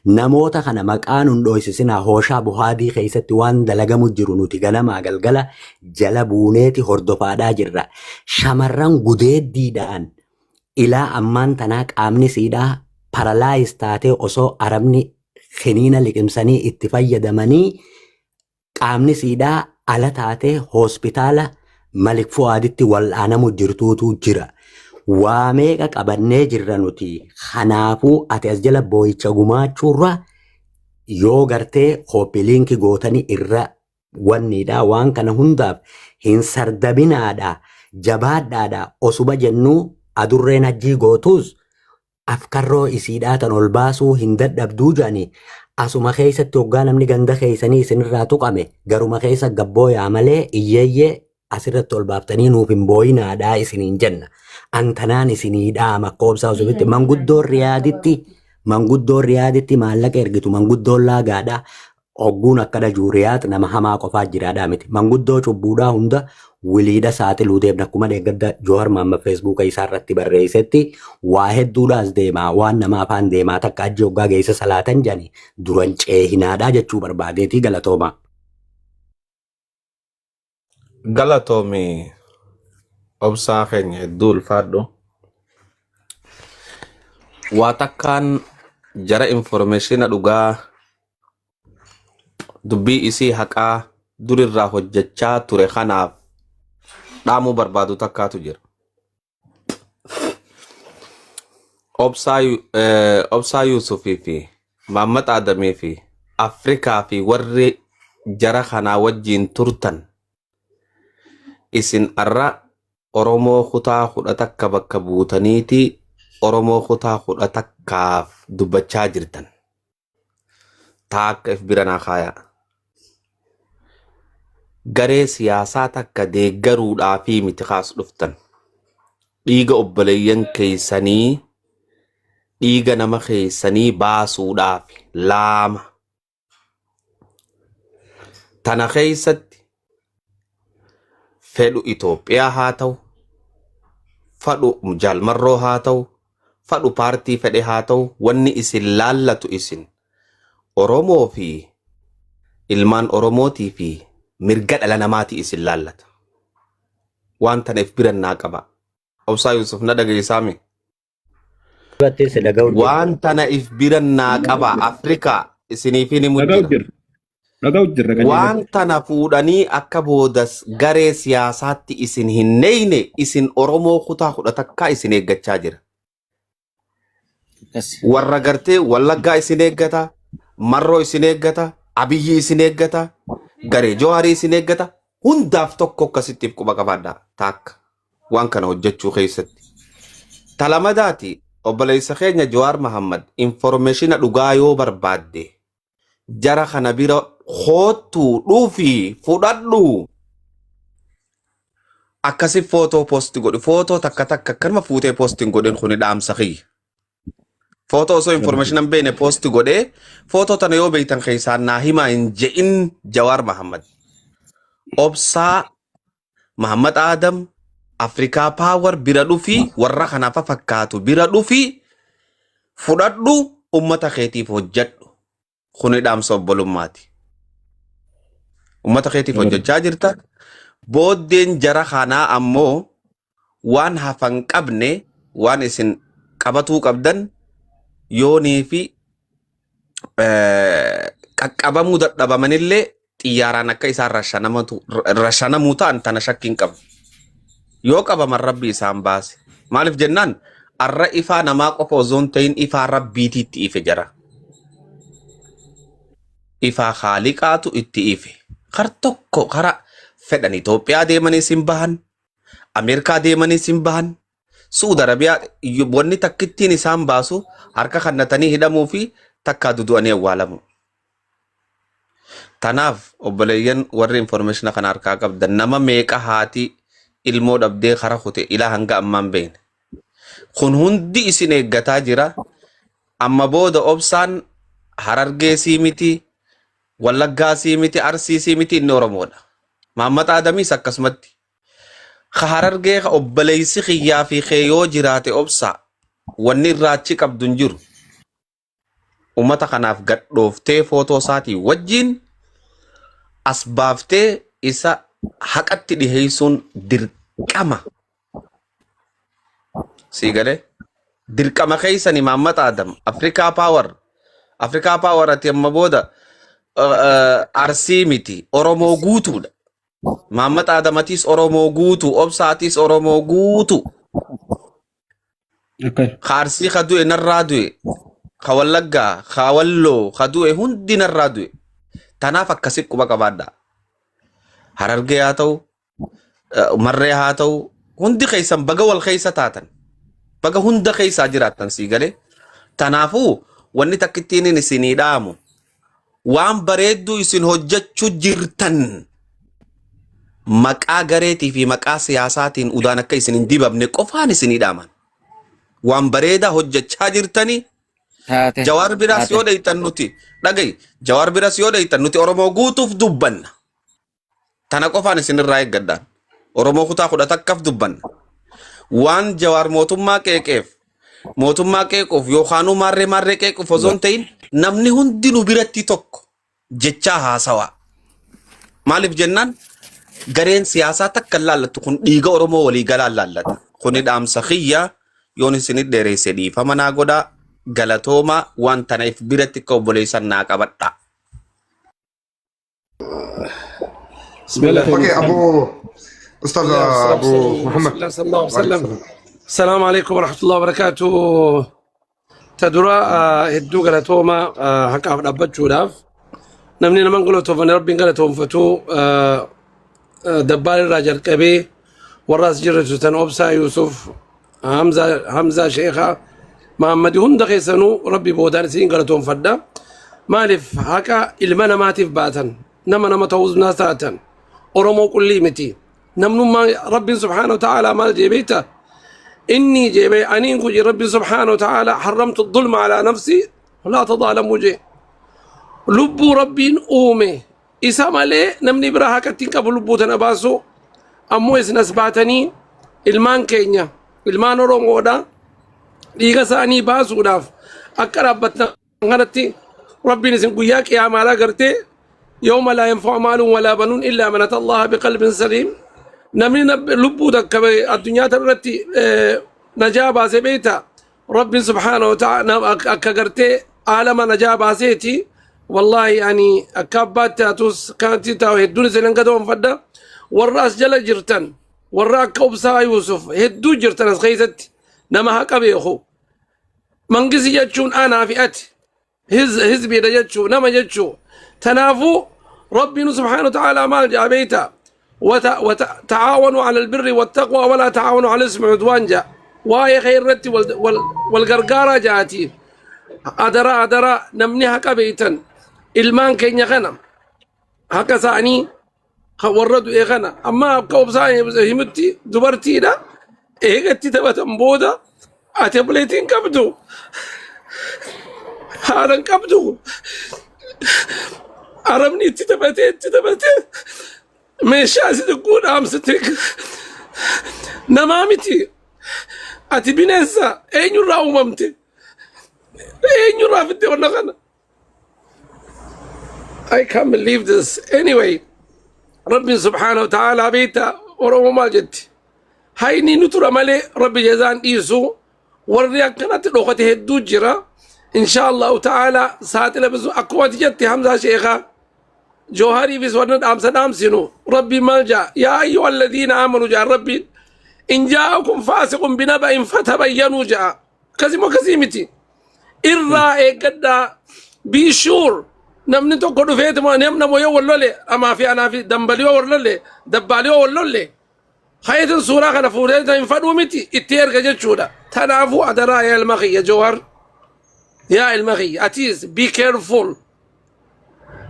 Namoota kana maqaan hin dhoysisinaa. Hooshaa Buhaadii keessatti waan dalagamu jiru nuti ganamaa galgala jala buuneeti hordofaadhaa jirra. Shamarran gudeeddiidhaan ilaa ammaan tanaa qaamni siidhaa paralyze taatee osoo Arabni kiniina liqimsanii itti fayyadamanii qaamni siidhaa ala taatee hospitaala Malik Fu'aaditti wal'aanamu jirtuutu jira. Waa meeqa qabannee jirra nuti. Kanaafuu ati as jala boo'icha gumaachuurra yoo gartee copy linkii gootanii irra wanniidha, waan kana hundaaf hin sardabinaadha, jabaadhaadha. Osuma jennuu adurreen hajjii gootuus afkarroo isiidhaa tan ol baasuu hin dadhabduu jedhanii, asuma keessatti hoggaa namni ganda keessanii isinirraa tuqame garuma keessa gabbooyaa malee iyyeeyyee asirratti ol baaftanii nuuf hin booyinaadhaa isiniin jenna. Antanaan isinii dhaama akkoobsaa osufitti manguddoon Riyaaditti maallaqa ergitu, manguddoon laagaadhaa. Hogguun akkana juuriyaat nama hamaa qofaa jiraadhaa miti. Manguddoo cubbuudhaa hunda wiliidha saaxiluu deemna. Akkuma deeggadda Joowar Maamma Feesbuuka isaa irratti barreessetti waa hedduudhaas deemaa waan nama afaan deemaa takka ajji hoggaa geessa salaatan jedhani duran ceehinaadhaa jechuu barbaadeetii galatoomaa. Galatoomi obsaa keenya hedduu ulfaadhu. Waa takkaan jara informeeshina dhugaa dubbii isii haqaa durirraa hojjechaa ture kanaaf dhaamuu barbaadu takkaatu jira. Obsaa Yuusufii fi Maammat Adamii fi Afrikaa fi warri jara kanaa wajjiin turtan isin arra Oromoo kutaa 11 bakka buutaniiti Oromoo kutaa 11f dubbachaa jirtan. Taakka if bira naa kaayaa. Garee siyaasaa takka deeggaruudhaafii miti kaas dhuftan. Dhiiga obboleeyyan keessanii dhiiga nama keessanii baasuudhaaf laama. Tana keessatti fedhu Itoophiyaa haa ta'u, fadhu Jaalmarroo haa ta'u, fadhu paartii fedhe haa ta'u, wanni isin laallatu isin Oromoo fi ilmaan Oromootii fi mirga dhala namaati isin laallata. Waan tana if biran naa qaba. Obsaa Yusuf na dhageessaami. Irratti si dhaga'u jira. Waan tana if biran naa qaba. Afrikaa isiniifin himu Dhaga'u jira. jirra. Dhaga'u jirra qajeelatti. Waan tana fuudhanii akka boodas garee siyaasaatti isin hin neeyne isin Oromoo kutaa 11 isin eeggachaa jira. Akkas. Warra gartee Wallaggaa isin eeggata, Marroo isin eeggata, Abiyyi isin eeggata, garee Jawaarii isin eeggata. Hundaaf tokko akkasittiif quba qabaadhaa taakka waan kana hojjechuu keessatti. Talamadaati obboleessa keenya Jawaar Mahammad informeeshina dhugaa yoo barbaadde jara kana bira koottuu dhufi fudhadhu. Akkasi footoo poosti godhi. Footoo takka takka akkanuma fuutee poosti hin godhin kuni dhaamsa kiyya. Footoo osoo information hin beekne poosti godhee footoo tana yoo beektan keessaan naa himaa hin je'in Jawaar Mahammad. Obsaa Mahammad Adam Afrikaa Power bira dhufi warra kana fa fakkaatu bira dhufi fudhadhu ummata keetiif hojjedhu. Kuni dhaamsa obbolummaati. Ummata keetiif hojjechaa jirta. Booddeen jara kanaa ammoo waan hafan qabne waan isin qabatuu qabdan yoonii fi qaqqabamuu dadhabamanillee xiyyaaraan akka isaan rashanamuu ta'an tana shakkiin qabu. Yoo qabaman rabbi isaan baase. Maaliif jennaan arra ifaa namaa qofa osoo hin ta'in ifaa rabbiitiitti ife jara. Ifaa haaliqaatu itti ife. Kar tokko kara fedhan Itoophiyaa deemanii sin bahan, Ameerikaa deemanii sin bahan, Su'uud Arabiyaa wanni takkittiin isaan baasu harka kannatanii hidhamuu fi takkaa dudu'anii awwaalamu. Tanaaf obboleeyyan warri information kana harkaa qabdan nama meeqa haati ilmoo dhabdee kara kute ilaa hanga ammaan beekne. Kun hundi isin eeggataa jira. Amma booda obsaan Harargee sii miti, Wallaggaa sii miti, Arsii sii miti inni Oromoodha. Maammat Adamiis akkasumatti. Ka Harargee ka obboleessi kiyyaa fi kee yoo jiraate obsaa wanni irraa achi qabdu hin jiru. Ummata kanaaf gadhooftee footoo isaatii wajjin as baaftee isa haqatti dhiheessuun dirqama. Sii galee? Dirqama keessani Maammat Adam Afrikaa Power Afrikaa Power ati amma booda Arsii miti Oromoo guutuudha. Maammat Adamatis Oromoo guutuu Obsaatis Oromoo guutuu. Ka Arsii ka du'e narraa du'e ka Wallaggaa ka Walloo ka du'e hundi narraa du'e. Tanaaf akkasi quba qabaadha. Harargee haa ta'u marree haa ta'u hundi keessan baga wal keessa taatan baga hunda keessaa jiraattan sii galee tanaafuu wanni takkittiin inni isinii dhaamu waan bareedduu isin hojjechuu jirtan maqaa gareetii fi maqaa siyaasaatiin udaan akka isin hin dibamne qofaan isinii dhaaman waan bareedaa hojjechaa jirtanii Taate. Jawaar biraas Taate. yoo dheeytan nuti dhagayi. Jawaar biraas yoo dheeytan nuti Oromoo guutuuf dubbanna. Tana qofaan isinirraa eeggadhaan. Oromoo kutaa 11f dubbanna. Waan Jawaar mootummaa qeeqeef mootummaa qeequuf yookaanuu maarree maarree qeequuf osoo hin ta'in namni hundi nu biratti tokko jechaa haasawaa. Maaliif jennaan gareen siyaasaa takka hin laallattu kun dhiiga Oromoo walii galaan laallata. Kuni dhaamsa kiyya yoon isinit dheereesse dhiifama naa godhaa galatoomaa waan tana if biratti akka obboleessan naa qabadhaa. بسم الله Okay, Abu Ustaz الله والصلاة Abu والسلام على Muhammad. رسول الله صلى الله عليه Wa alaikum وسلم salam. السلام عليكم ورحمة الله وبركاته تدرى hedduu galatooma haqaaf dhaabbachuudhaaf namni naman galatoofane rabbiin galatoonfatu dabbaal irraa jalqabee warra as jirtu tan obsaa Yuusuf Hamzaa Sheekhaa Mahammadi hunda keessanuu rabbi boodaan isin galatoonfadha maaliif haqa ilma namaatiif baatan nama nama ta'uus na taatan Oromoo qullii miti namnummaa rabbiin subhaanahu wa ta'aalaa maal jee beekta inni jee aniin kun rabbiin subhaanahu wa ta'aalaa harramtu dhulma alaa nafsi laa tadaalamuu jee lubbuu rabbiin uume isa malee namni biraa haqa ittiin qabu lubbuu tana baasu ammoo isin as baatanii ilmaan keenya ilmaan Oromoodha dhiiga isaanii baasuudhaaf akka dhaabbattan kanatti rabbiin isin guyyaa qiyaamaadhaa gartee yawma laa yanfa'u maalun walaa banuun illaa man ata Allaha biqalbin saliim namni lubbuu takka addunyaa tana irratti najaa baase beekta rabbiin subhaanahu wa ta'ala akka gartee aalama najaa baaseeti wallaahi ani akka abbaatti taatus kanatti taa'u hedduun isin hanga ta'uun warra as jala jirtan warra akka obsaa Yuusuf hedduu jirtan as keessatti nama haqa beeku mangisi jechuun anaa fi ati hizbiidha jechuu nama jechuu tanaafuu rabbiin subhaanahu wa ta'ala maal jedha beeyta وتعاونوا على البر والتقوى ولا تعاونوا على الإثم والعدوان جاء واي خيرتي والقرقارة جاتي أدرا أدرا نمني هكا بيتا ilmaan keenya kana haqa isaanii warra du'e kana amma akka obsaan himutti dubartiidha eegatti taphatan booda ati obboleettiin qabdu haadha hin qabdu arabni itti taphatee itti taphatee meeshaa si xiqqoo dhaamsite namaa miti ati bineensa eenyurraa uumamte eenyurraa fidde wanna kana I can't believe this. Anyway, Rabbi subhanahu wa ta'ala beekta Oromoo maal jetti? Hayni nu tura malee Rabbi jazaan dhiisu warri akkanatti dhokate hedduu jira. Insha Allahu ta'ala saaxila bisu akkuma ati jette Hamzaa Sheekhaa Joohariifis warra dhaamsa dhaamsinu Rabbi maal jaa yaa ayyuha alladhiina aamanu jaa Rabbiin in jaa'akum faasiqun binaba'in fatabayyanuu jaa akkasii akkasii miti. Irraa eeggadhaa be sure namni tokko dhufeetuma namna yoo wal lole amaa fi anaa fi dambalii yoo wal lole dabbaalii yoo wal lolle hayetin suuraa kana fuudhee hin fadhuu miti itti erga jechuudha tanaafuu adaraa yaa ilma kiyya Jawhar yaa ilma kiyya atiis be careful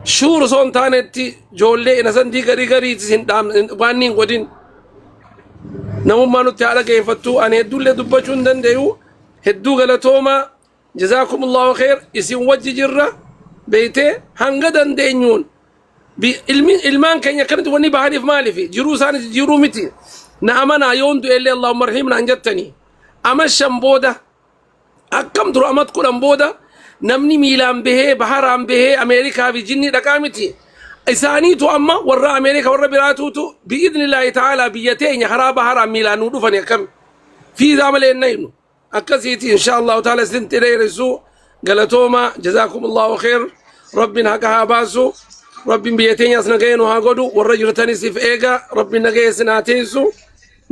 sure osoo hin taanetti ijoollee inasantii garii gariitis hin dhaam waan hin godhin namummaa nutti haadha geeffattu ani hedduullee dubbachuu hin danda'u hedduu galatoomaa جزاكم الله خير isin wajji jirra beeytee hanga dandeenyuun ilmaan keenya akkanatti wanni bahaniif maaliif jiruu isaanii jiruu miti na amanaa yoon du'ellee اللهم ارحمنا hin jettanii ama 5 booda akkam dura amat 10 booda namni miilaan bahee baharaan bahee Ameerikaa fi jinni dhaqaa miti isaaniitu amma warra Ameerikaa warra biraatuutu بإذن الله تعالى biyya teenya karaa baharaan miilaan nuu dhufani akkam fiizaa malee hin naynu akkasiiti إن شاء الله تعالى isin dheeressu galatooma جزاكم الله خير rabbiin haqa haa baasu rabbiin biyya teenyaas nagaya nu haa godhu warra jirtanis if eega rabbiin nagaya isin haa teessu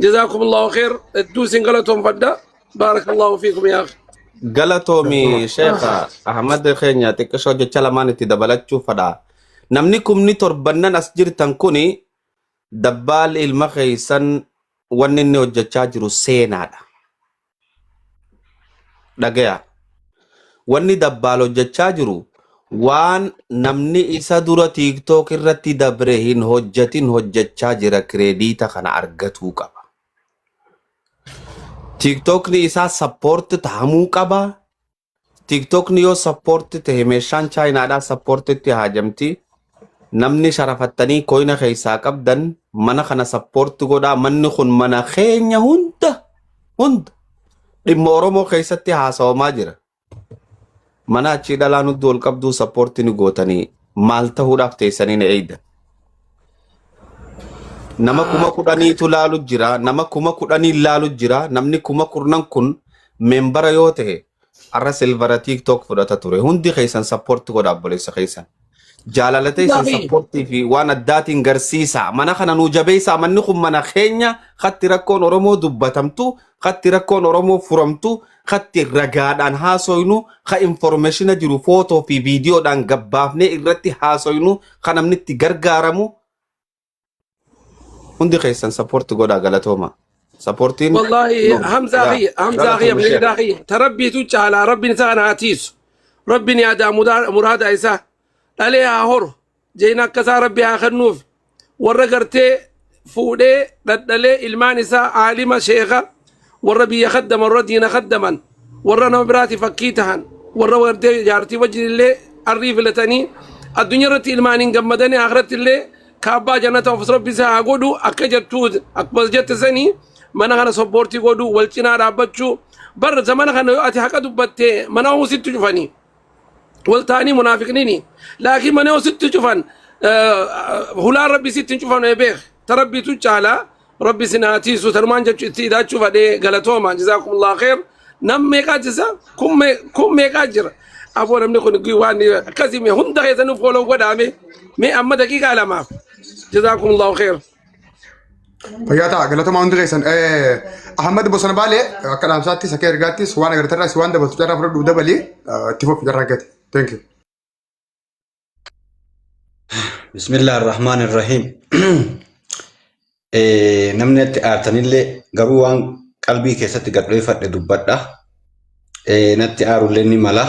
جزاكم الله خير hedduu isin galatoonfadha بارك الله فيكم يا أخي. Galatoomi Sheekha Ahmad keenya xiqqishoo jecha lamaan itti dabalachuu fadha. Namni kumni torbannan as jirtan kuni dabbaal ilma keeysan wanni inni hojjechaa jiru seenaadha. Dhagaya. Wanni dabbaal hojjechaa jiru waan namni isa dura TikTok irratti dabre hin hojjetin hojjechaa jira credit kana argatuu qaba. TikTokni isaa support tahamuu qaba. TikTokni yoo support tahe meeshaan Chaayinaadhaa supportitti haajamti. Namni sharafattanii coina keessaa qabdan mana kana support godhaa. Manni kun mana keenya hunda hunda dhimma Oromoo keessatti haasawamaa jira. Mana achii dhalaan hundi ol qabduu support ni gootanii maal ta'uudhaaf teessanii na eeydan. Nama 10,000tu laalu jira. Nama 10,000 laalu jira. Namni 10,000 kun membera yoo ta'e arra silvera TikTok fudhata ture. Hundi keessan support godha obboleessa keessan. Jaalala teessan supportii fi waan addaatiin garsiisa. Mana kana nuu jabeessaa. Manni kun mana keenya katti rakkoon Oromoo dubbatamtu, katti rakkoon Oromoo furamtu, katti ragaadhaan haasoynu, ka informationa jiru footoo fi viidiyoodhaan gabbaafnee irratti haasoynu, ka namni itti gargaaramu. Hundi keessan support godhaa galatooma. Supportiin والله همزة yaa أخي همزة أخي galatoomi ابن sheekh. أخي تربي على ربي نسانا هاتيس ربي يا مراد إيسا عليها هور جينا كسا ربي آخر warra gartee fuudhee dhadhalee ilmaan isaa aalima sheeka warra biyya khaddaman warra diina khaddaman warra nama biraati fakkii tahan warra gartee jaartii wajjin illee arrii filatanii addunyaa irratti ilmaaniin gammadanii akhiratti illee kaabbaa jannata of rabbi isaa haa godhu akka jettuu akkuma jette sanii mana kana supportii godhu wal cinaa dhaabbachuu bar zamana kana yoo ati haqa dubbattee mana sitti cufanii wal ta'anii munaafiqnini laakiin mana yoo sitti cufan hulaan rabbi sitti hin cufamne beek ta rabbiitu caalaa rabbi sin haa tiisu tanumaan jechuu itti hidhaachuu fadhee galatooma jazaakumullah kheer nam meeqaa jisa kun meeqaa jira aboo namni kun waan akkasii mee hunda keessanuu follow godhaame mee amma daqiiqaa 2f jazaakumullahu kheer. Fayyaa ta'a galatooma hundi keessan. Ahmad Bosona Baalee akka dhaamsaattis akka ergaattis waan agartarraas waan dabaltu carraa fudhadhu dabalii itti fufi carraa gate. Thank you. Bismillah ar-Rahmaan ar-Rahiim. Namni itti aartanillee garuu waan qalbii keessatti gadhoofadhe dubbadha. Natti aarullee ni mala.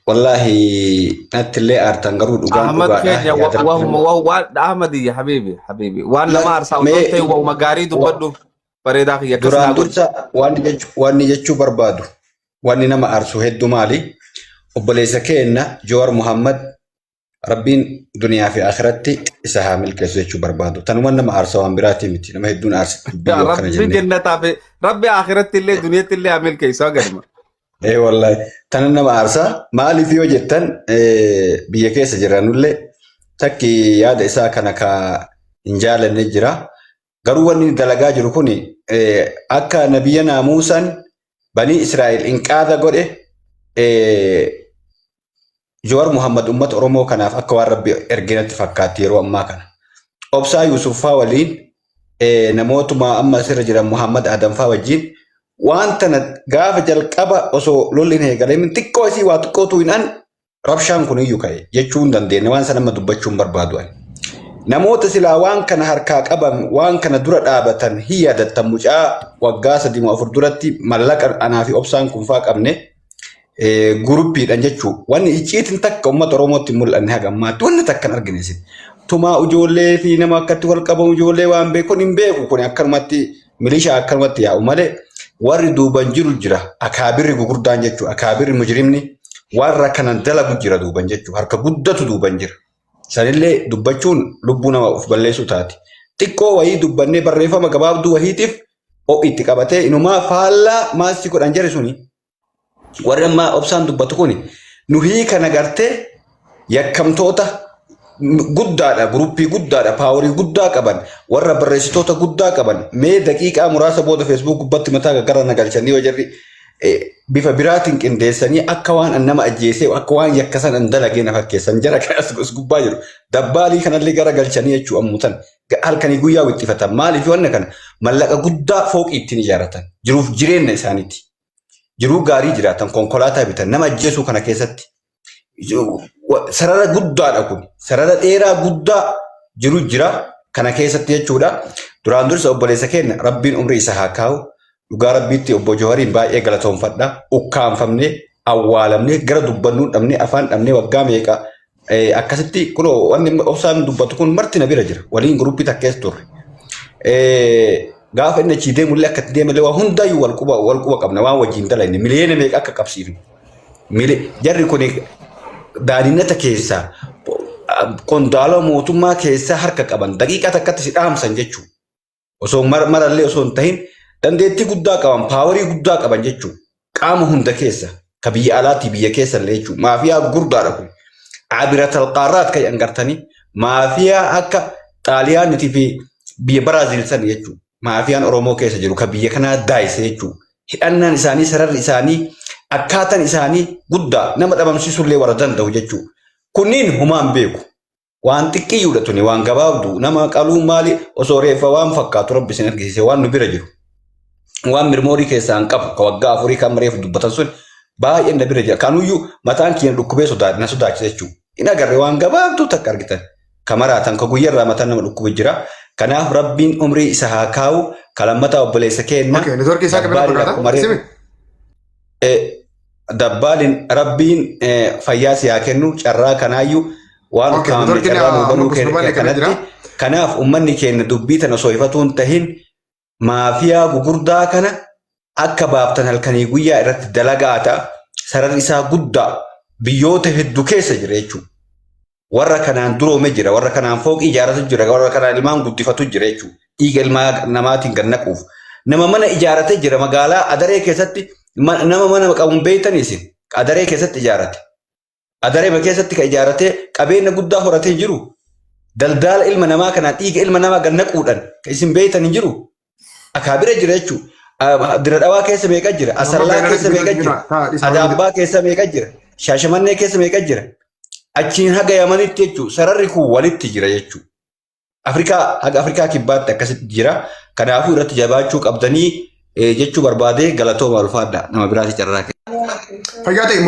Wallaahi natti illee aartan garuu dhugaan Ahmad dhugaadha. keenya Yaada wahuma waan Ahmad ya habibi habibi waan nama aarsaa osoo Mee ta'e wahuma gaarii dubbadhu bareedaa kiyya akkas duraan naa godhi. dursa wanni jechuu barbaadu wanni nama aarsu hedduu maali? Obboleessa keenya Joowar Muhammad Rabbiin duniyaa fi akhiratti isa haa milkeessu jechuu barbaadu. Tanuma nama aarsa waan biraatii miti. Nama hedduun aarsa dubbii yoo akkana Rabbi jennee. jannataa fi Rabbi akhiratti illee duniyatti illee haa milkeessu agarma. Ee wallaahi tana nama aarsa maaliif yoo jettan biyya keessa jiranullee takki yaada isaa kana ka hin jaalanne jira. Garuu wanni dalagaa jiru kun akka nabiyyanaa Muusaan banii Israa'el inqaada godhe Joowar Muhammad uummata Oromoo kanaaf akka waan Rabbi erginatti fakkaatti yeroo ammaa kana. Obsaa Yuusuf faa waliin namootuma amma asirra jiran Muhammad Adam faa wajjin waan tana gaafa jalqaba osoo lolli hin eegalemin xiqqoo isii waa xiqqootu hin an rabshaan kun iyyuu ka'e jechuu hin dandeenye waan sana amma dubbachuu hin barbaadu ani. Namoota silaa waan kana harkaa qaban waan kana dura dhaabatan hin yaadattan mucaa waggaa 3 moo 4 duratti mallaqa anaa fi obsaan kun faa qabne guruppiidhaan jechuu wanni icciitiin takka uummata Oromootti hin mul'anne haga ammaatti wanni takka hin argine isin. Tumaa ijoollee fi nama akkatti wal qabamu ijoollee waan beeku hin beeku kun akkanumatti milishaa akkanumatti yaa'u malee warri duuban jiru jira akaabirri gurguddaan jechuu akaabirri mujrimni warra kanan dalagu jira duuban jechuu harka guddatu duuban jira. Sanillee dubbachuun lubbuu nama of balleessuu taati. Xiqqoo wayii dubbannee barreeffama gabaabduu wayiitiif ho'i itti qabatee inumaa faallaa maasii godhan jari suni warri ammaa obsaan dubbatu kuni nuhii kana gartee yakkamtoota guddaadha guruppii guddaadha powerii guddaa qaban warra barreessitoota guddaa qaban mee daqiiqaa muraasa booda Facebook gubbatti mataa gara nagalchanii yoo jarri bifa biraatiin qindeessanii akka waan an nama ajjeesee akka waan yakka san an dalagee na fakkeessan jara kanas gubbaa jiru dabbaalii kanallee gara galchanii jechuu ammutan halkanii guyyaa wixxifatan maaliif wanna kana mallaqa guddaa fooqii ittiin ijaarratan jiruuf jireenya isaaniiti. Jiruu gaarii jiraatan konkolaataa bitan nama ajjeesuu kana keessatti sarara guddaadha kun sarara dheeraa guddaa jiru jira kana keessatti jechuudha. Duraan dursa obboleessa keenya rabbiin umrii isa haa kaa'u. Dhugaa rabbiitti obbo Jawariin baay'ee galatoomfadha. Ukkaanfamnee awwaalamnee gara dubbannuu dhabnee afaan dhabnee waggaa meeqa akkasitti kunoo wanni obsaan dubbatu kun marti na bira jira. Waliin guruppii takkees turre. Gaafa inni achii deemullee akka itti deemallee waa hundaayyuu wal quba wal quba qabna waan wajjin dalayne miliyoona meeqa akka qabsiifne. Jarri kun daaninnata keessaa qondaala mootummaa keessaa harka qaban daqiiqaa takkatti si dhaamsan jechuudha. Osoo marallee osoo hin tahin dandeettii guddaa qaban power guddaa qaban jechuudha. Qaama hunda keessa ka biyya alaatii biyya keessa illee jechuudha. Maafiyaa gurguddaadha kun. Abiratal qaarraat kan agartanii maafiyaa akka Xaaliyaanitii fi biyya Baraaziil san jechuudha. Maafiyaan Oromoo keessa jiru ka biyya kanaa daayise jechuudha. Hidhannaan isaanii sararri isaanii akkaataan isaanii guddaa nama dhabamsiisuu illee warra danda'u jechuudha. Kunniin humaan beeku. Waan xiqqiyyuudha tuni waan gabaabdu nama qaluu maali osoo reeffa waan fakkaatu rabbi isin argisiise waan nu bira jiru. Waan mirmoorii keessaa hin qabu ka waggaa 4 kan reefu dubbatan sun baay'een na bira jira. Kanuyyuu mataan kiyya dhukkubee na sodaachisa jechuudha. Hin agarre waan gabaabduu takka argitan. Ka maraatan ka guyyarraa mataan nama dhukkube jira. Kanaaf rabbiin umrii isa haa kaa'u kalammataa obboleessa keenna. Okay, network isaa qabee Dabbaaliin fakkaata. akkuma reefu Simi. Dabbaaliin rabbiin fayyaa si haa kennu carraa kanaayyuu waan Okay, ukkaamamne networkiin carraa nuu amma banuu kusuma qabee jira. kanatti. Kanaaf uummanni keenya dubbii tana osoo ifatu hin tahin maafiyaa gugurdaa kana akka baaftan halkanii guyyaa irratti dalagaa ta'a. Sararri isaa guddaa biyyoota hedduu keessa jira jechuudha. Warra kanaan duroome jira, warra kanaan fooqii ijaaratu jira, warra kanaan ilmaan guddifatu jira jechuudha. Dhiiga ilmaa namaatiin gad naquuf. Nama mana ijaaratee jira magaalaa Adaree keessatti nama mana qabuun beeytanii isin Adaree keessatti ijaarate. Adaree keessatti kan ijaaratee qabeenya guddaa horatee jiru. Daldaala ilma namaa kanaan dhiiga ilma namaa gad naquudhaan kan isin beeytan hin jiru. Akaabira jira jechuudha. Dira dhawaa keessa meeqa jira? Amma Asallaa beenaa keessa meeqa jira? Adaabbaa keessa meeqa jira? Shaashamannee keessa meeqa jira? Achiin haga Yamanitti jechuudha. Sararri kun walitti jira jechuudha. Afrikaa haga Afrikaa kibbaatti akkasitti jira. Kanaafuu irratti jabaachuu qabdanii jechuu barbaade galatooma ulfaadha. Nama biraati carraa kenna. Fayyaa ta'e.